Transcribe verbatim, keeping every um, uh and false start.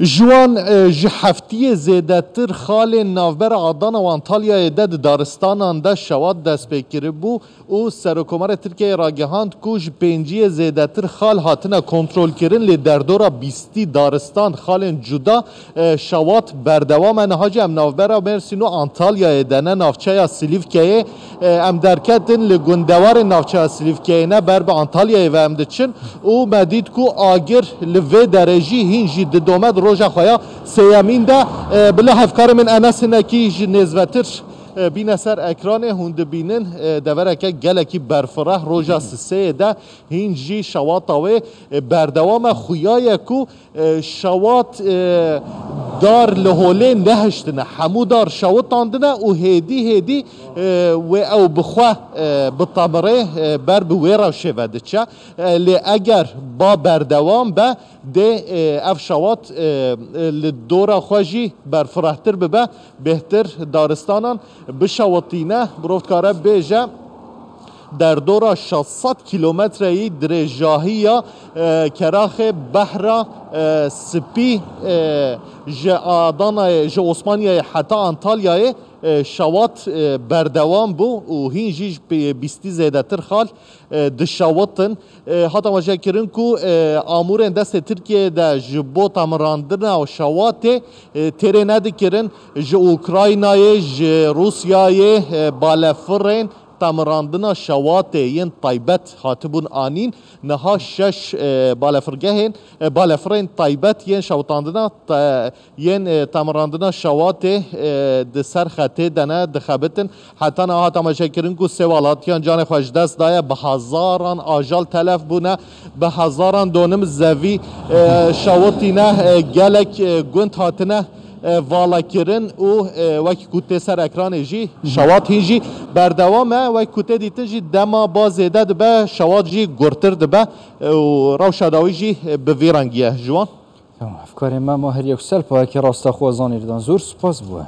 Ji wan, e, ji heftiyê zêdetir xalên navbera Adana û Antalyayê de di daristanan de şewat dest pê kiribû û Serokkomarê Tirkiyeyê ragihand ku ji pênciyê zêdetir xal hatine kontrolkirin, lê derdora bîstî daristan, xalên cuda, e, şewat berdewam e. Niha jî em navbera Mêrsîn û Antalyayê de ne, navçeya Silîfkeyê. E, em derketin li gundewarên navçeya Silîfkeyê ne, ber bi Antalyayê ve em diçin û me dît ku agir li vê derê jî hîn jî didome di roja xwe ya sêyemîn de. E, bila hevkarê min Enes hinekî ji nêzvetir, e, bîne ser ekranê, hûn dibînin, e, devereke gelekî berfireh roja siseyê de hîn jî şewata wê, e, berdewam e. Xuya ye ku, e, şewat, e, dar li holê nehiştine. Hemû dar şewitandine û hêdî hêdî, e, wê ew bi xwe, e, bitemirê, e, ber bi wê rewşê ve diçe. E, lê eger ba berdewam be, dê, e, ev şewat, e, e, li dora xwe jî berfirehtir bibe, bêhtir daristanan bişewitîne. Mirov dikare bêje, derdora şeş sed kîlometreyî dirêjahiya, e, keraxê Behra, e, Spî, e, ji Adanayê, ji Osmaniyeyê heta Antalyayê, e, şewat, e, berdewam bû û hîn jî ji pê-, bîstî zêdetir xal, e, dişewitin. E, hate vejekirin ku, e, amûrên destê Tirkiyeyê de ji bo temirandina şewatê, e, têrê nedikirin. Ji Ukraynayê, ji Rûsyayê, e, balefirên temirandina şewatê yên taybet hatibûn anîn. Niha şeş, e, balefirgehên, e, balefirên taybet yên şewitandina te-, yên, e, temirandina şewatê, e, di ser xetê de ne, dixebitin. Heta niha hate vejekirin ku sê welatiyên canê xwe ji dest daye, bi hezaran ajal telef bûne, bi hezaran donim zevî, e, şewitîne, e, gelek, e, gund hatine, e, valakirin û, e, wekî ku tê ser ekranê jî şewat hîn jî berdewam e. Wekî ku tê dîtin jî dema ba zêde dibe, şewat jî gurtir dibe, e, û rewşa dawî jî, e, bi vî rengî ye. Ji wan. Tamam, hevkarê me Mahir Yeksel, payekî rastaxwazanê li dan zor spas bû.